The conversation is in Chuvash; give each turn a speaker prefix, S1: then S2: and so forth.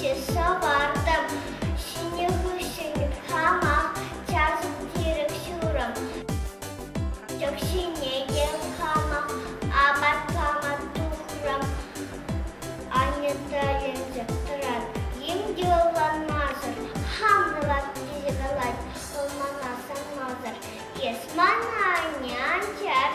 S1: Ӗҫе сӑвартӑм, ҫинӗ хыҫҫӑн хамах часӑк-тирӗк ҫурӑм. Чӑх ҫине те хамах апат пама тухрӑм. Анне тӗлӗнсе тӑрать, ним те ӑнланмасӑр хам тӑвап тесе калать вӑл мана санмасӑр. Эс мана анне ан чар.